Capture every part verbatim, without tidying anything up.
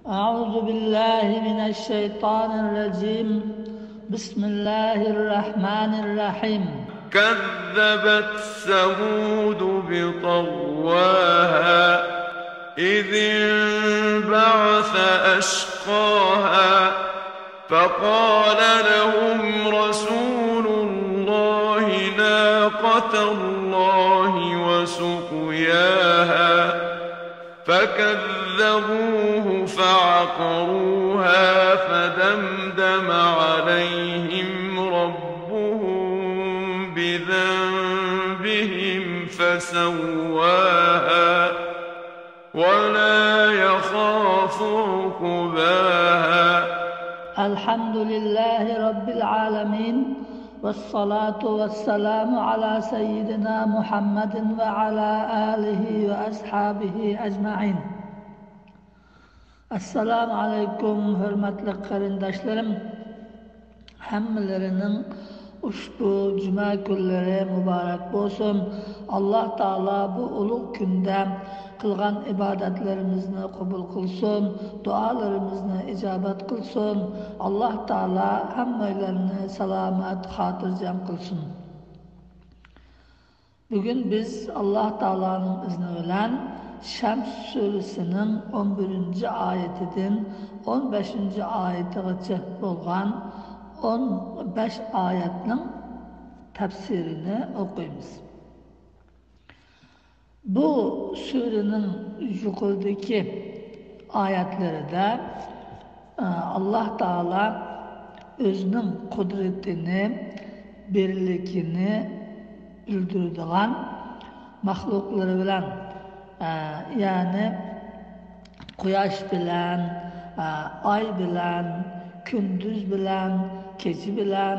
أعوذ بالله من الشيطان الرجيم. بسم الله الرحمن الرحيم. كذبت ثمود بطغواها إذ انبعث أشقاها فقال لهم رسول الله ناقة الله وسقياها فكذبوه فعقروها فدمدم عليهم ربهم بذنبهم فسواها ولا يخاف عقباها. الحمد لله رب العالمين، والصلاة والسلام على سيدنا محمد وعلى آله وأصحابه أجمعين. ئەسسالامۇ ئەلەيكۇم، ھۆرمەتلىك قېرىنداشلىرىم. ھەممىلىرىنىڭ ئۇشبۇ جۈمە كۈنلىرى مۇبارەك بولسۇن. ئاللاھ تائالا بۇ ئۇلۇغ كۈندە قىلغان ئىبادەتلىرىمىزنى قوبۇل قىلسۇن، دۇئالىرىمىزنى ئىجابەت قىلسۇن. ئاللاھ تائالا ھەممەيلەننى سالامەت، خاتىرجەم قىلسۇن. بۈگۈن بىز ئاللاھ تائالانىڭ ئىزنى بىلەن شەمس سۈرىسىنىڭ ئون بىرىنچى ئايىتىدىن ئون بەشىنچى ئايىتىغىچە بولغان ئون بەش ئايەتنىڭ تەپسىرىنى ئوقۇيمىز. بۇ سۈرىنىڭ يۇقىرىدىكى ئايەتلىرىدە، ئە، ئاللاھ تائالا ئۆزىنىڭ قۇدرىتىنى، بىرلىكىنى بىلدۈرىدىغان مەخلۇقلىرى بىلەن، ئە، يەنى قۇياش بىلەن، ئە، ئاي بىلەن، كۈندۈز بىلەن، كېچە بىلەن،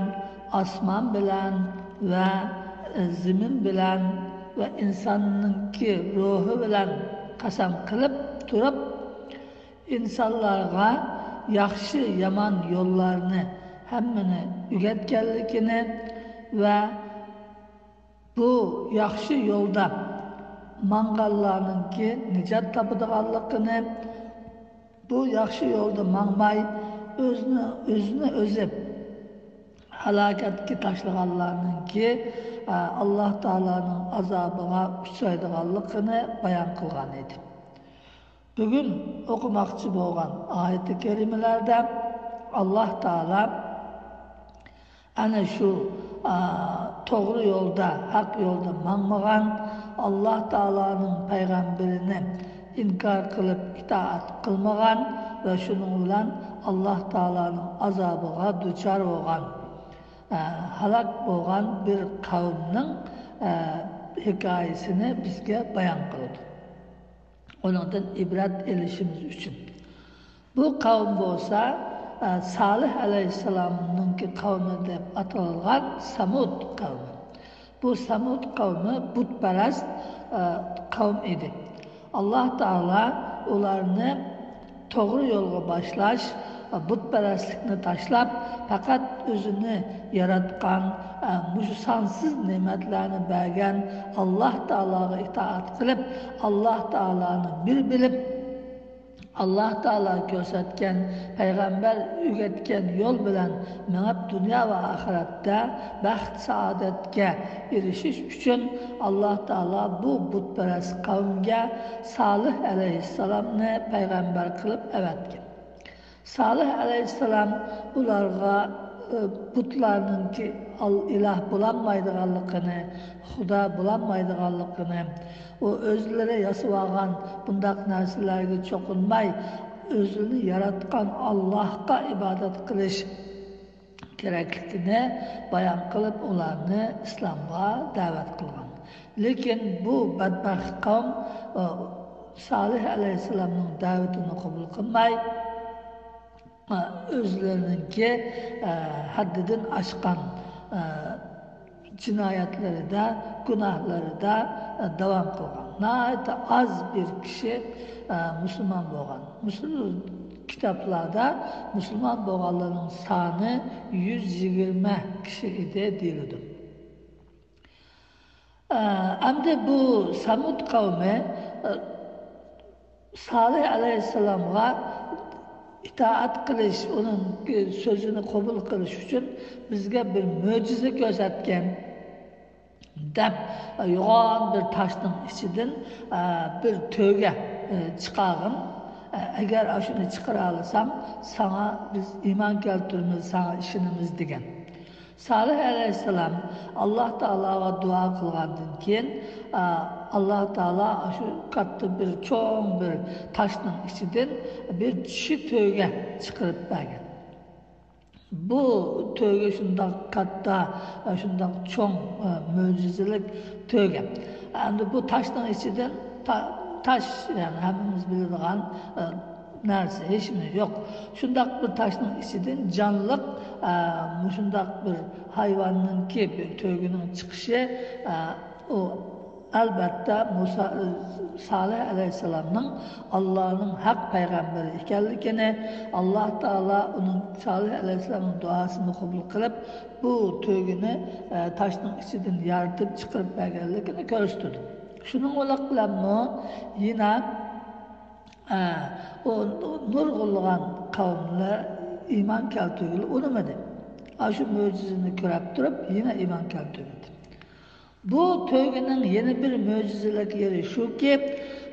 ئاسمان بىلەن ۋە، ئە، زېمىن بىلەن ۋە ئىنساننىڭكى روھى بىلەن قەسەم قىلىپ تۇرۇپ، ئىنسانلارغا ياخشى-يامان يوللارنى ھەممىنى ئۆگەتكەنلىكىنى ۋە بۇ ياخشى يولدا ماڭغانلارنىڭكى نىجات تاپىدىغانلىقىنى، بۇ ياخشى يولدا ماڭماي، ئۆزىنى، ئۆزىنى ئۆزى ھالاكەتكە تاشلىغانلارنىڭكى، ئە، ئاللاھ تائالانىڭ ئازابىغا ئۇچرايدىغانلىقىنى بايان قىلغان ئىدى. بۈگۈن ئوقۇماقچى بولغان ئايىتى كەرىمىلەردە ئاللاھ تائالا ئەنە شۇ، ئا، توغرا يولدا، ھەق يولدا ماڭمىغان، ئاللاھ تائالانىڭ پەيغەمبىرىنى ئىنكار قىلىپ ئىتائەت قىلمىغان ۋە شۇنىڭ بىلەن ئاللاھ تائالانىڭ ئازابىغا دۇچار بولغان، ئا، ھالاك بولغان بىر قەۋمنىڭ، ئا، ھېكايىسىنى بىزگە بايان قىلىدۇ. ئۇنىڭدىن ئىبرەت ئېلىشىمىز ئۈچۈن. بۇ قەۋم بولسا، ئە، سالىھ ئەلەيھىسسالامنىڭكى قەۋمى دەپ ئاتالغان سەمۇد قەۋمى. بۇ سەمۇد قەۋمى بۇتپەرەس، ئە، قەۋم ئىدى. ئاللاھ تائالا ئۇلارنى توغرا يولغا باشلاش، بۇتپەرەسلىكنى تاشلاپ، پەقەت ئۆزىنى ياراتقان، مۇشۇ سانسىز نېمەتلەرنى بەرگەن ئاللاھ تائالاغا ئىتائەت قىلىپ، ئاللاھ تائالانى بىر بىلىپ، ئاللاھ تائالا كۆرسەتكەن، پەيغەمبەر ئۆگەتكەن يول بىلەن مېڭىپ، دۇنيا ۋە ئاخىرەتتە بەخت-سائادەتكە ئېرىشىش ئۈچۈن، ئاللاھ تائالا بۇ بۇتپەرەس قەۋمگە سالىھ ئەلەيھىسسالامنى پەيغەمبەر قىلىپ ئەۋەتكەن. سالىھ ئەلەيھىسسالام ئۇلارغا، ئى، بۇتلارنىڭكى ئال-، ئىلاھ بولالمايدىغانلىقىنى، خۇدا بولالمايدىغانلىقىنى، ئۇ ئۆزلىرى ياسىۋالغان بۇنداق نەرسىلەرگە چوقۇنماي، ئۆزىنى ياراتقان ئاللاھقا ئىبادەت قىلىش كېرەكلىكىنى بايان قىلىپ، ئۇلارنى ئىسلامغا دەۋەت قىلغان. لېكىن بۇ بەتبەخت قەۋم، ئى، سالىھ ئەلەيھىسسالامنىڭ دەۋىتىنى قوبۇل قىلماي، ئۆزلىرىنىڭكى، ئە، ھەددىدىن ئاشقان، ئە، جىنايەتلىرىدە، گۇناھلىرىدا، ئە، داۋام قىلغان. ناھايىتى ئاز بىر كىشى، ئە، مۇسۇلمان بولغان. مۇسۇل-، كىتابلاردا مۇسۇلمان بولغانلارنىڭ سانى يۈز يىگىرمە كىشى ئىدى دېيىلىدۇ. ئە، ئەمدى بۇ سەمۇد قەۋمى، ئە، سالىھ ئەلەيھىسسالامغا ئىتائەت قىلىش، ئۇنىڭ سۆزىنى قوبۇل قىلىش ئۈچۈن بىزگە بىر مۆجىزە كۆرسەتكەن، دەپ، يوغان بىر تاشنىڭ ئىچىدىن، ئە، بىر تۆگە، ئە، چىقارغىن. ئە، ئەگەر ئاشۇنى چىقىرالىساڭ، ساڭا بىز ئىمان كەلتۈرىمىز، ساڭا ئىشىنىمىز، دېگەن. سالىھ ئەلەيھىسسالام ئاللاھ تائالاغا دۇئا قىلغاندىن كېيىن، ئە، ئاللاھ تائالا شۇ كاتتا بىر چوڭ بىر تاشنىڭ ئىچىدىن بىر چىشى تۆگە چىقىرىپ بەرگەن. بۇ تۆگە شۇنداق كاتتا، شۇنداق چوڭ، مۆجىزىلىك تۆگە. ئەمدى بۇ تاشنىڭ ئىچىدىن تا-، تاش، يەنى ھەممىمىز بىلىدىغان نەرسە، ھېچنېمە يوق. شۇنداق بىر تاشنىڭ ئىچىدىن جانلىق، مۇشۇنداق بىر ھايۋاننىڭكى، بىر تۆگىنىڭ چىقىشى، ئۇ ئەلبەتتە، مۇسا-، سالىھ ئەلەيھىسسالامنىڭ ئاللانىڭ ھەق پەيغەمبىرى ئىكەنلىكىنى، ئاللاھ تائالا ئۇنىڭ، سالىھ ئەلەيھىسسالامنىڭ دۇئاسىنى قوبۇل قىلىپ، بۇ تۆگىنى، ئە، تاشنىڭ ئىچىدىن يارىتىپ چىقىرىپ بەرگەنلىكىنى كۆرسىتىدۇ. شۇنىڭ بىلەنمۇ يەنە، ئە، ئۇ نۇرغۇنلىغان قەۋملەر ئىمان كەلتۈرگىلى ئۇنىمىدى. ئاشۇ مۆجىزىنى كۆرۈپ تۇرۇپ، يەنە ئىمان كەلتۈرمىدى. بۇ تۆگىنىڭ يەنە بىر مۆجىزىلىك يېرى شۇكى،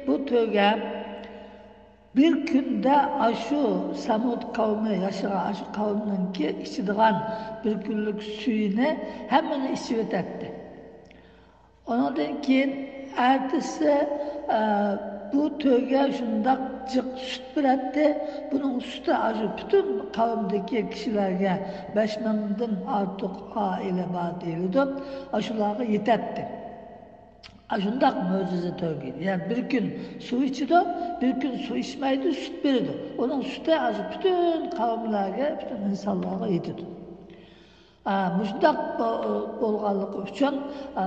بۇ تۆگە بىر كۈندە ئاشۇ سەمۇد قەۋمى ياشىغان ئاشۇ قەۋمنىڭكى ئىچىدىغان بىر كۈنلۈك سۈيىنى ھەممىنى ئىچىۋېتەتتى. ئۇنىڭدىن كېيىن ئەتىسى، ئە، بۇ تۆگە شۇنداق جىق سۈت بېرەتتى. بۇنىڭ سۈتى ئاشۇ پۈتۈن قەۋمدىكى كىشىلەرگە، بەش مىڭدىن ئارتۇق ئائىلە بار دېيىلىدۇ، ئاشۇلارغا يېتەتتى. ئاشۇنداق مۆجىزە تۆگە. يەنى بىر كۈن سۇ ئىچىدۇ، بىر كۈن سۇ ئىچمەيدۇ، سۈت بېرىدۇ. ئۇنىڭ سۈتى ئاشۇ پۈتۈن قەۋملەرگە، پۈتۈن ئىنسانلارغا يېتىدۇ. ئا، مۇشۇنداق بو-، بولغانلىقى ئۈچۈن، ئا،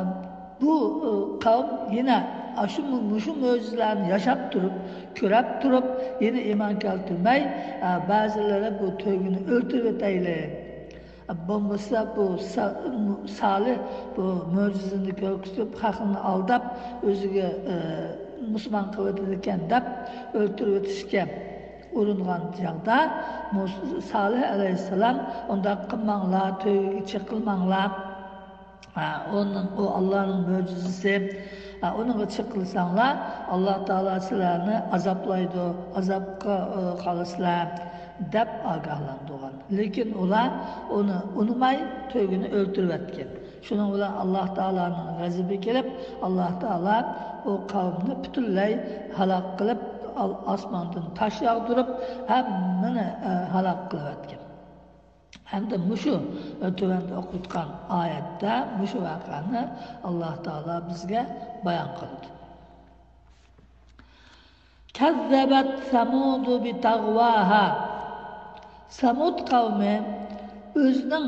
بۇ، ئا، قەۋم يەنە ئاشۇ مۇ-، مۇشۇ مۆجىزىلەرنى ياشاپ تۇرۇپ، كۆرۈپ تۇرۇپ، يەنە ئىمان كەلتۈرمەي، ئا، بەزىلىرى بۇ تۆگىنى ئۆلتۈرۈۋېتەيلى، بولمىسا بۇ سا-، سالىھ بۇ مۆجىزىنى كۆرسىتىپ، خەقنى ئالداپ، ئۆزىگە، ئە، مۇسۇلمان قىلىۋېتىدىكەن دەپ ئۆلتۈرۈۋېتىشكە ئۇرۇنغان چاغدا، مۇس-، سالىھ ئەلەيھىسسالام، «ئۇنداق قىلماڭلار، تۆگىگە چېقىلماڭلار. ھە، ئۇنىڭ، ئۇ ئاللانىڭ مۆجىزىسى. ھە، ئۇنىڭغا چېقىلساڭلار، ئاللا تائالا سىلەرنى ئازابلايدۇ، ئازابقا، ئۇ، قالىسىلەر» دەپ ئاگاھلاندۇرغان. لېكىن ئۇلار ئۇنى ئۇنىماي، تۆگىنى ئۆلتۈرۈۋەتكەن. شۇنىڭ بىلەن ئاللا تائالانىڭ غەزىپى كېلىپ، ئاللا تائالا ئۇ قەۋمنى پۈتۈنلەي ھالاك قىلىپ، ئال-، ئاسماندىن تاش ياغدۇرۇپ، ھەممىنى، ئە، ھالاك قىلىۋەتكەن. ھەمدە مۇشۇ، ئە، تۆۋەندە ئوقۇتقان ئايەتتە مۇشۇ ۋەقەنى ئاللا تائالا بىزگە بايان قىلدى. كەززەبەت سەمۇدۇ بىتەغۋاھا. سەمۇد قەۋمى ئۆزىنىڭ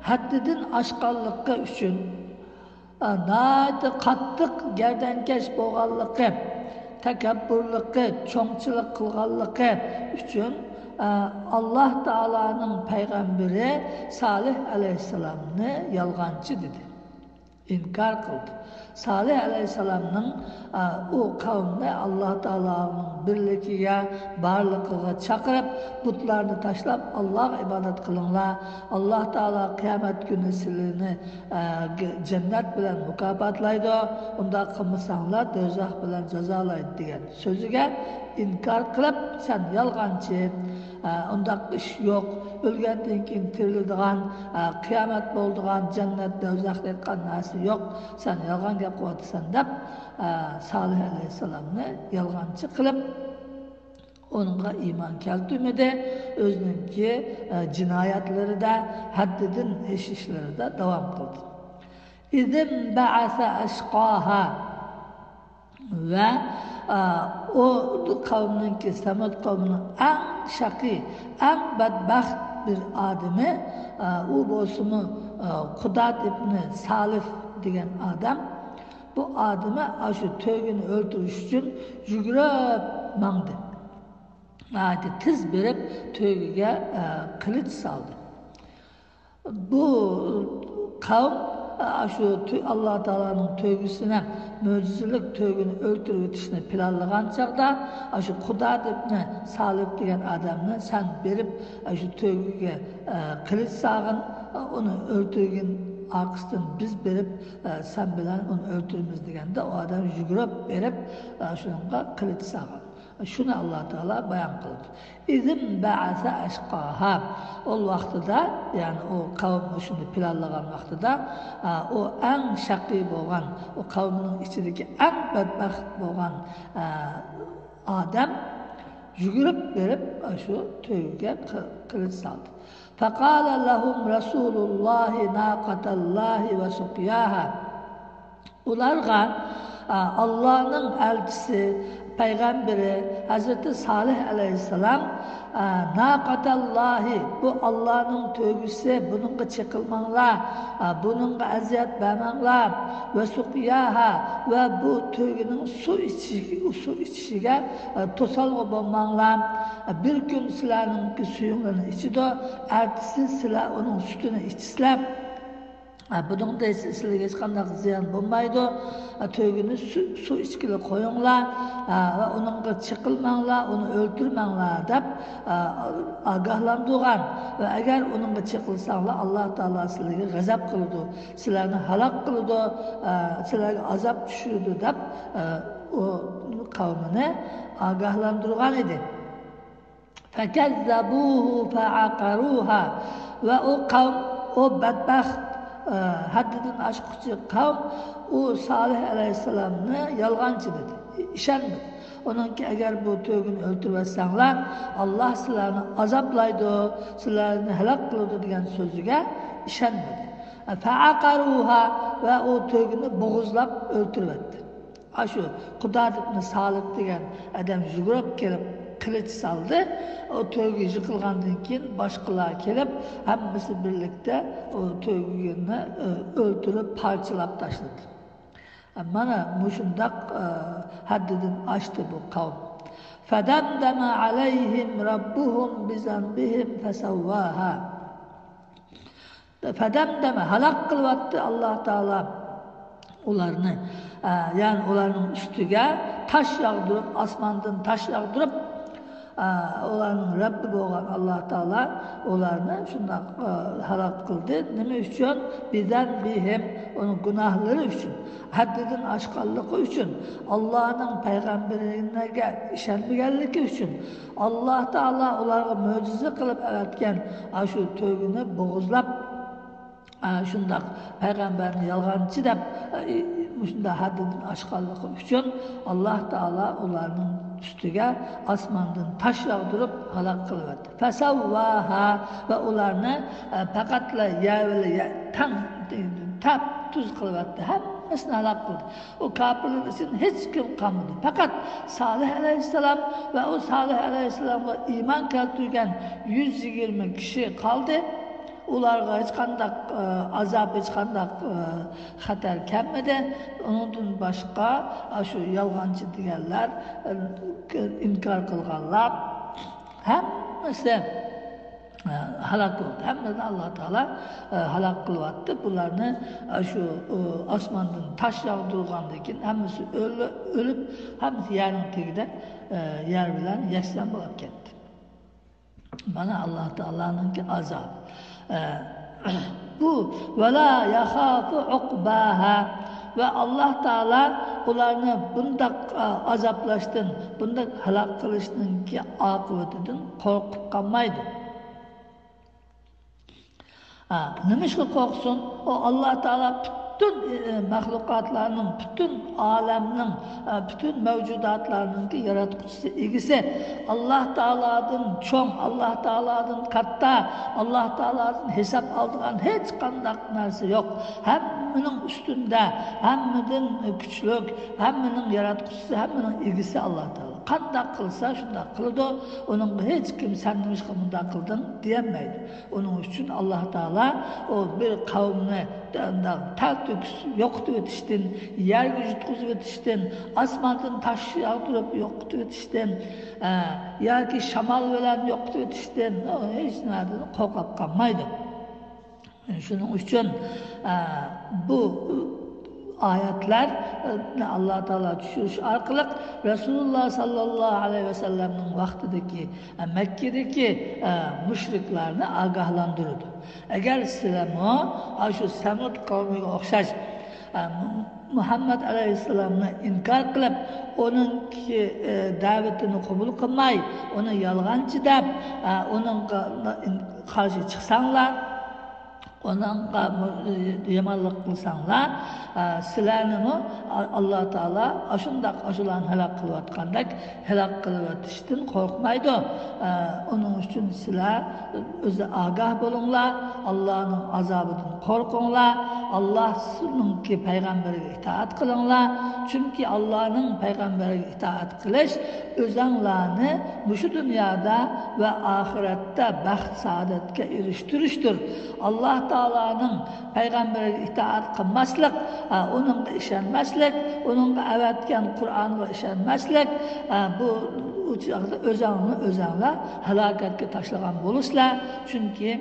ھەددىدىن ئاشقانلىقى ئۈچۈن، ئا، ناھايىتى قاتتىق گەردەنكەش بولغانلىقى، تەكەببۇرلۇقى، چوڭچىلىق قىلغانلىقى ئۈچۈن، ئا، ئاللا تائالانىڭ پەيغەمبىرى سالىھ ئەلەيھىسسالامنى يالغانچى دېدى. ئىنكار قىلدى. سالىھ ئەلەيھىسسالامنىڭ، ئا، ئۇ قەۋمنى ئاللا تائالانىڭ بىرلىكىگە، بارلىقىغا چاقىرىپ، بۇتلارنى تاشلاپ، ئاللاغا ئىبادەت قىلىڭلار، ئاللا تائالا قىيامەت كۈنى سىلىنى، ئا، گ-، جەننەت بىلەن مۇكاپاتلايدۇ، ئۇنداق قىلمىساڭلار دوزاخ بىلەن جازالايدۇ، دېگەن سۆزىگە ئىنكار قىلىپ، سەن يالغانچى، ئە، ئۇنداق ئىش يوق، ئۆلگەندىن كېيىن تىرىلىدىغان، ئە، قىيامەت بولىدىغان، جەننەت، دوزاخ دەيدىغان نەرسە يوق، سەن يالغان گەپ قىلىۋاتىسەن دەپ، ئە، سالىھ ئەلەيھىسسالامنى يالغانچى قىلىپ، ئۇنىڭغا ئىمان كەلتۈرمىدى، ئۆزىنىڭكى، ئە، جىنايەتلىرىدە، ھەددىدىن ئېشىشلىرىدا داۋام قىلدى. إذ انبعث أشقاها. ۋە، ئا، ئۇ قەۋمنىڭكى، سەمۇد قەۋمىنىڭ ئەڭ شەقىي، ئەڭ بەتبەخت بىر ئادىمى، ئا، ئۇ بولسىمۇ، ئا، قۇداد ئىبنى سالىف دېگەن ئادەم، بۇ ئادىمى ئاشۇ تۆگىنى ئۆلتۈرۈش ئۈچۈن يۈگۈرۈپ ماڭدى. ناھايىتى تېز بېرىپ تۆگىگە، ئا، قىلىچ سالدى. بۇ قەۋم ئاشۇ تۆ-، ئاللا تائالانىڭ تۆگىسىنى، مۆجىزىلىك تۆگىنى ئۆلتۈرۈۋېتىشنى پىلانلىغان چاغدا، ئاشۇ قۇدادىبنى سالىب دېگەن ئادەمنى سەن بېرىپ، ئاشۇ تۆگىگە، ئە، قىلىچ سالغىن، ئۇنى ئۆلتۈرگىن، ئارقىسىدىن بىز بېرىپ، ئە، سەن بىلەن ئۇنى ئۆلتۈرىمىز دېگەندە، ئۇ ئادەم يۈگۈرۈپ بېرىپ، ئە، شۇنىڭغا قىلىچ سالغان. شۇنى ئاللا تائالا بايان قىلدى. ئىزىن بەئەسە ئەشقاھا. ئۇ ۋاقتىدا، يەنى ئۇ قەۋم شۇنى پىلانلىغان ۋاقتىدا، ئا، ئۇ ئەڭ شەقىي بولغان، ئۇ قەۋمنىڭ ئىچىدىكى ئەڭ بەتبەخت بولغان، ئا، ئادەم يۈگۈرۈپ بېرىپ، شۇ تۆگىگە قىلىچ سالدى. فقال لهم رسول الله ناقة الله وسقياها. ئۇلارغا، ئا، ئاللانىڭ ئەلچىسى، پەيغەمبىرى ھەزرىتى سالىھ ئەلەيھىسسالام، ئا، ناقەتەللاھى، بۇ ئاللانىڭ تۆگىسى، بۇنىڭغا چېقىلماڭلار، ئا، بۇنىڭغا ئەزىيەت بەرمەڭلار، ۋە سۇقياھا، ۋە بۇ تۆگىنىڭ سۇ ئىچىشىگە، سۇ ئىچىشىگە، ئا، توسالغۇ بولماڭلار. ئا، بىر كۈن سىلەرنىڭكى سۈيۈڭلارنى ئىچىدۇ، ئەتىسى سىلەر ئۇنىڭ سۈتىنى ئىچىسىلەر. ئە، بۇنىڭدا ھېچ، سىلەرگە ھېچقانداق زىيان بولمايدۇ. ئە، تۆگىنى سۇ، سۇ ئىچكىلى قويۇڭلار، ئە، ۋە ئۇنىڭغا چېقىلماڭلار، ئۇنى ئۆلتۈرمەڭلار دەپ، ئە، ئاگاھلاندۇرغان. ۋە ئەگەر ئۇنىڭغا چېقىلساڭلار، ئاللا تائالا سىلەرگە غەزەپ قىلىدۇ، سىلەرنى ھالاك قىلىدۇ، ئە، سىلەرگە ئازاب چۈشۈرىدۇ دەپ، ئە، ئۇ قەۋمىنى ئاگاھلاندۇرغان ئىدى. فكذبوه فعقروها. ۋە ئۇ قەۋم، ئۇ بەتبەخت، ئە، ھەددىدىن ئاشقۇچى قەۋم ئۇ سالىھ ئەلەيھىسسالامنى يالغانچى دېدى، ئىشەنمىدى. ئۇنىڭكى، ئەگەر بۇ تۆگىنى ئۆلتۈرۈۋەتسەڭلار، ئاللا سىلەرنى ئازابلايدۇ، سىلەرنى ھالاك قىلىدۇ دېگەن سۆزىگە ئىشەنمىدى. فعقروها، ۋە ئۇ تۆگىنى بوغۇزلاپ ئۆلتۈرۈۋەتتى. ئاشۇ قۇدادىبنى سالىب دېگەن ئادەم يۈگۈرۈپ كېلىپ قىلىچ سالدى. ئۇ تۆگە يىقىلغاندىن كېيىن باشقىلار كېلىپ، ھەممىسى بىرلىكتە ئۇ تۆگىنى، ئۆ-، ئۆلتۈرۈپ پارچىلاپ تاشلىدى. مانا مۇشۇنداق، ئە، ھەددىدىن ئاشتى بۇ قەۋم. فدمدم عليهم ربهم بذنبهم فسواها. فدمدم، ھالاك قىلىۋەتتى ئاللا تائالا ئۇلارنى. ئە، يەنى ئۇلارنىڭ ئۈستىگە تاش ياغدۇرۇپ، ئاسماندىن تاش ياغدۇرۇپ، ئە، ئۇلارنىڭ رەببى بولغان ئاللا تائالا ئۇلارنى شۇنداق، ئە، ھالاك قىلدى. نېمە ئۈچۈن؟ بذنبهم، ئۇنىڭ گۇناھلىرى ئۈچۈن، ھەددىدىن ئاشقانلىقى ئۈچۈن، ئاللانىڭ پەيغەمبىرىگە ئىشەنمىگەنلىكى ئۈچۈن، ئاللا تائالا ئۇلارغا مۆجىزە قىلىپ ئەۋەتكەن ئاشۇ تۆگىنى بوغۇزلاپ، ئا، شۇنداق پەيغەمبەرنى يالغانچى دەپ، ئا، ئى، مۇشۇنداق ھەددىدىن ئاشقانلىقى ئۈچۈن، ئاللا تائالا ئۇلارنىڭ ئۈستىگە ئاسماندىن تاش ياغدۇرۇپ ھالاك قىلىۋەتتى. فسواها، ۋە ئۇلارنى، ئا، پەقەتلا يەر بىلەن يە-، تەڭ، تەپ تۈز قىلىۋەتتى. ھەممىسىنى ھالاك قىلدى. ئۇ كاپىرلار ئىچىدىن ھېچكىم قالمىدى. پەقەت سالىھ ئەلەيھىسسالام ۋە ئۇ سالىھ ئەلەيھىسسالامغا ئىمان كەلتۈرگەن يۈز يىگىرمە كىشى قالدى. ئۇلارغا ھېچقانداق، ئە، ئازاب، ھېچقانداق، ئە، خەتەر كەلمىدى. ئۇنىڭدىن باشقا، ئاشۇ يالغانچى دېگەنلەر، ئە، ئىنكار قىلغانلار ھەممىسى، ئە، ھالاك بولدى. ھەممىسىنى ئاللا تائالا، ئە، ھالاك قىلىۋەتتى. بۇلارنى، ئە، شۇ، ئە، ئاسماندىن تاش ياغدۇرغاندىن كېيىن ھەممىسى ئۆلۈ-، ئۆلۈپ، ھەممىسى يەرنىڭ تېگىدە، ئە، يەر بىلەن يەكسان بولۇپ كەتتى. مانا ئاللا تائالانىڭكى ئازابى. ئە، بۇ، ۋەلا يەخافۇ ئۇقباھا. ۋە ئاللا تائالا ئۇلارنى بۇنداق، ئە، ئازابلاشتىن، بۇنداق ھالاك قىلىشنىڭكى ئاقىۋىتىدىن قورقۇپ قالمايدۇ. ئا، نېمىشقا قورقسۇن؟ ئۇ ئاللا تائالا پۈتۈن، ئى، مەخلۇقاتلارنىڭ، پۈتۈن ئالەمنىڭ، ئە، پۈتۈن مەۋجۇداتلارنىڭكى ياراتقۇچىسى، ئىگىسى. ئاللا تائالادىن چوڭ، ئاللا تائالادىن كاتتا، ئاللا تائالادىن ھېساب ئالىدىغان ھېچقانداق نەرسە يوق. ھەممىنىڭ ئۈستۈندە، ھەممىدىن كۈچلۈك، ھەممىنىڭ ياراتقۇچىسى، ھەممىنىڭ ئىگىسى ئاللا تائالا. قانداق قىلسا، شۇنداق قىلىدۇ. ئۇنىڭغا ھېچكىم، سەن نېمىشقا مۇنداق قىلدىڭ؟ دېيەلمەيدۇ. ئۇنىڭ ئۈچۈن ئاللا تائالا ئۇ بىر قەۋمنى تەلتۆكۈس يوقىتىۋېتىشتىن، يەرگە يۇتقۇزۇۋېتىشتىن، ئاسماندىن تاش ياغدۇرۇپ يوقىتىۋېتىشتىن، ئە، ياكى شامال بىلەن يوقىتىۋېتىشتىن، ئۇ ھېچ نەدىن قورقۇپ قالمايدۇ. شۇنىڭ ئۈچۈن، ئە، بۇ ئايەتلەرنى ئاللا تائالا چۈشۈرۈش ئارقىلىق رەسۇلۇللا ساللاللاھۇ ئەلەيھى ۋەسەللەمنىڭ ۋاقتىدىكى، ئە، مەككىدىكى، ئە، مۇشرىكلارنى ئاگاھلاندۇرىدۇ. ئەگەر سىلەرمۇ ئاشۇ سەمۇد قەۋمىگە ئوخشاش، ئە، مۇ-، مۇھەممەد ئەلەيھىسسالامنى ئىنكار قىلىپ، ئۇنىڭكى، ئە، دەۋىتىنى قوبۇل قىلماي، ئۇنى يالغانچى دەپ، ئە، ئۇنىڭغا قارشى چىقساڭلار، ئۇنىڭغا يامانلىق قىلساڭلار، ئە، سىلەرنىمۇ ئاللا تائالا ئاشۇنداق، ئاشۇلارنى ھالاك قىلىۋاتقاندەك ھالاك قىلىۋېتىشتىن قورقمايدۇ. ئە، ئۇنىڭ ئۈچۈن سىلەر ئۆزى ئاگاھ بولۇڭلار، ئاللانىڭ ئازابىدىن قورقۇڭلار، ئاللانىڭكى پەيغەمبىرىگە ئىتائەت قىلىڭلار. چۈنكى ئاللانىڭ پەيغەمبىرىگە ئىتائەت قىلىش ئۆزەڭلارنى مۇشۇ دۇنيادا ۋە ئاخىرەتتە بەخت-سائادەتكە ئېرىشتۈرۈشتۇر. ئاللا تائالانىڭ پەيغەمبىرىگە ئىتائەت قىلماسلىق، ئە، ئۇنىڭغا ئىشەنمەسلىك، ئۇنىڭغا ئەۋەتكەن قۇرئانغا ئىشەنمەسلىك، ئە، بۇ، ئۇ چاغدا ئۆزەڭنى ئۆزەڭلار ھالاكەتكە تاشلىغان بولىسىلەر. چۈنكى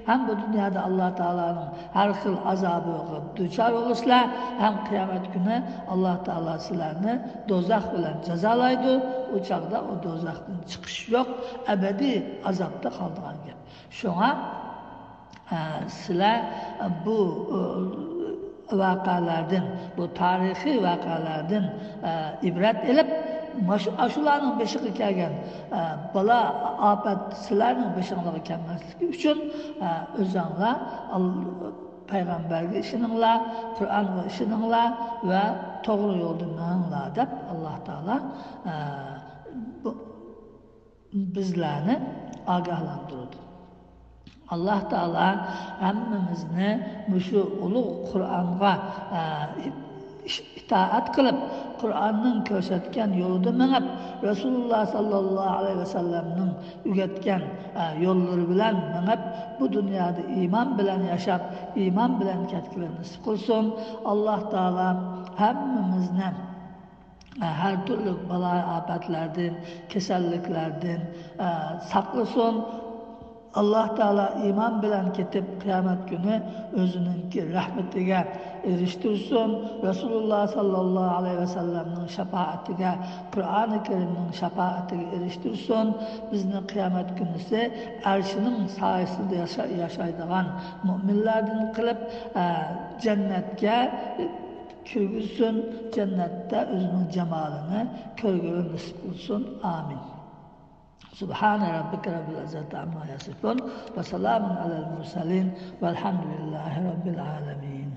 ھەم بۇ دۇنيادا ئاللا تائالانىڭ ھەر خىل ئازابىغا دۇچار بولىسىلەر، ھەم قىيامەت كۈنى ئاللا تائالا سىلەرنى دوزاخ بىلەن جازالايدۇ. ئۇ چاغدا ئۇ دوزاختىن چىقىش يوق، ئەبەدىي ئازابتا قالىدىغان گەپ. شۇڭا، ئە، سىلەر بۇ، ئە، ۋەقەلەردىن، بۇ تارىخىي ۋەقەلەردىن، ئە، ئىبرەت ئېلىپ، ماش-، ئاشۇلارنىڭ بېشىغا كەلگەن، ئە، بالا ئاپەت سىلەرنىڭ بېشىڭلارغا كەلمەسلىكى ئۈچۈن، ئە، ئۆزەڭلار ئال-، پەيغەمبەرگە ئىشىنىڭلار، قۇرئانغا ئىشىنىڭلار ۋە توغرا يولدا مېڭىڭلار دەپ ئاللا تائالا، ئە، بۇ، بىزلەرنى ئاگاھلاندۇرىدۇ. ئاللا تائالا ھەممىمىزنى مۇشۇ ئۇلۇغ قۇرئانغا، ئە، ئىتائەت قىلىپ، قۇرئاننىڭ كۆرسەتكەن يولىدا مېڭىپ، رەسۇلۇللا ساللاللاھۇ ئەلەيھى ۋەسەللەمنىڭ ئۆگەتكەن، ئە، يوللىرى بىلەن مېڭىپ، بۇ دۇنيادا ئىمان بىلەن ياشاپ، ئىمان بىلەن كەتكىلى نېسىپ قىلسۇن. ئاللا تائالا ھەممىمىزنى ھەر تۈرلۈك بالا-ئاپەتلەردىن، كېسەللىكلەردىن، ئە، ساقلىسۇن. ئاللا تائالا ئىمان بىلەن كېتىپ، قىيامەت كۈنى ئۆزىنىڭكى رەھمىتىگە ئېرىشتۈرسۇن. رەسۇلۇللا ساللاللاھۇ ئەلەيھى ۋەسەللەمنىڭ شاپائىتىگە، قۇرئانى كەرىمنىڭ شاپائىتىگە ئېرىشتۈرسۇن. بىزنى قىيامەت كۈنىسى ئەرشىنىڭ سايىسىدا ياشا-، ياشايدىغان مۇئمىنلەردىن قىلىپ، ئە، جەننەتكە كىرگۈزسۇن، جەننەتتە ئۆزىنىڭ جامالىنى كۆرگىلى نېسىپ قىلسۇن. ئامىن. سبحان ربك رب العزة عما يصفون وسلام على المرسلين والحمد لله رب العالمين.